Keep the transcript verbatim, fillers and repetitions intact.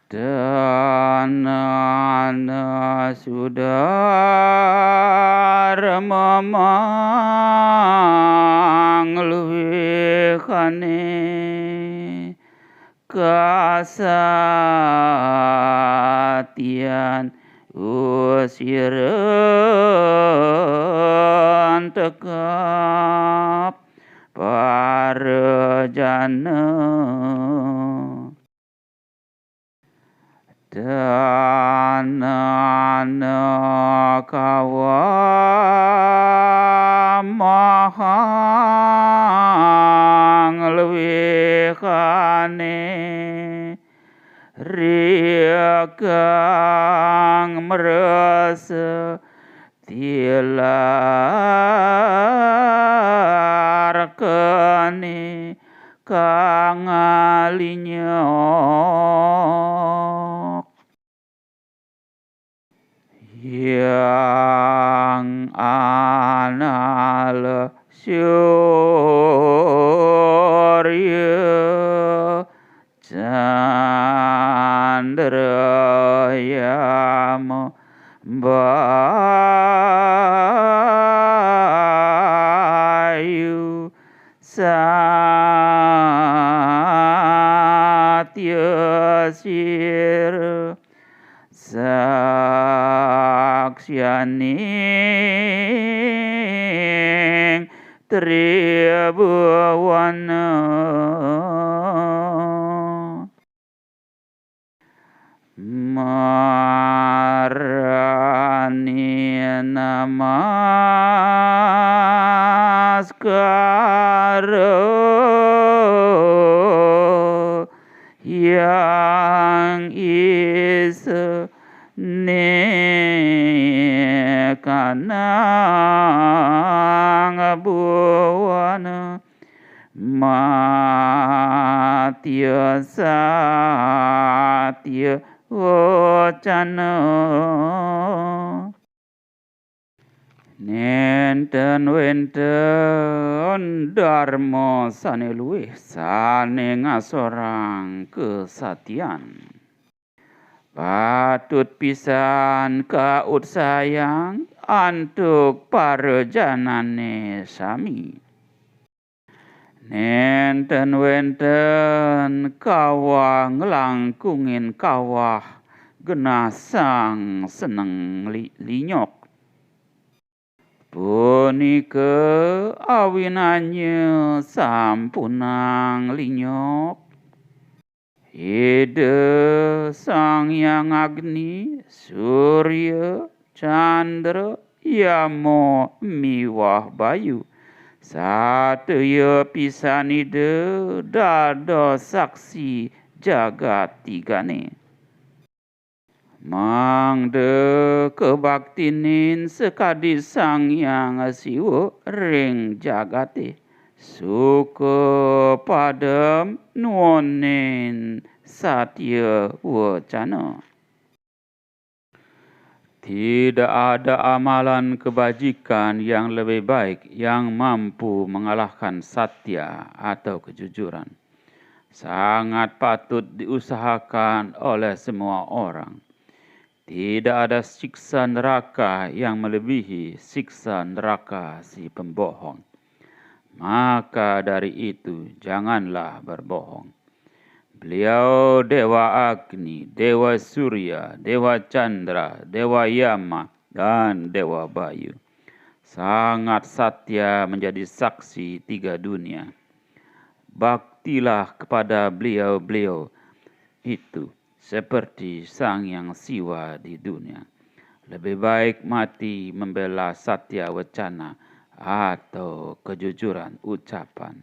Tanana sudar memang luwihane kasatian usiran tekap parajana. Tanana kawa mahang luwihane rikang merasa tilar kene kang alinyok. Yang anala surya candra yama bayu satya sira saksyaning tribuwana. Marani namaskara yang isa nekanang buwana matya satya wacana. Nenten wenten dharma sane luwih sane ngasorang kesatian. Patut pisan kautsayang antuk parajanane sami. Nenten wenten kawah nglangkungin kawah genah sang seneng li-, linyok. Punika awinannya sampunang linyok. Ida Sang Hyang Agni, Surya, Candra, Yama miwah Bayu, satya pisan Ida dados saksi jagat tigane. Mangda kabaktinin sakadi Sang Hyang Siwa ring jagate, suka padem nuonin satya wacana. Tidak ada amalan kebajikan yang lebih baik yang mampu mengalahkan satya atau kejujuran. Sangat patut diusahakan oleh semua orang. Tidak ada siksa neraka yang melebihi siksa neraka si pembohong. Maka dari itu, janganlah berbohong. Beliau Dewa Agni, Dewa Surya, Dewa Chandra, Dewa Yama, dan Dewa Bayu. Sangat satya menjadi saksi tiga dunia. Baktilah kepada beliau-beliau itu seperti Sang Hyang Siwa di dunia. Lebih baik mati membela satya wacana atau kejujuran ucapan.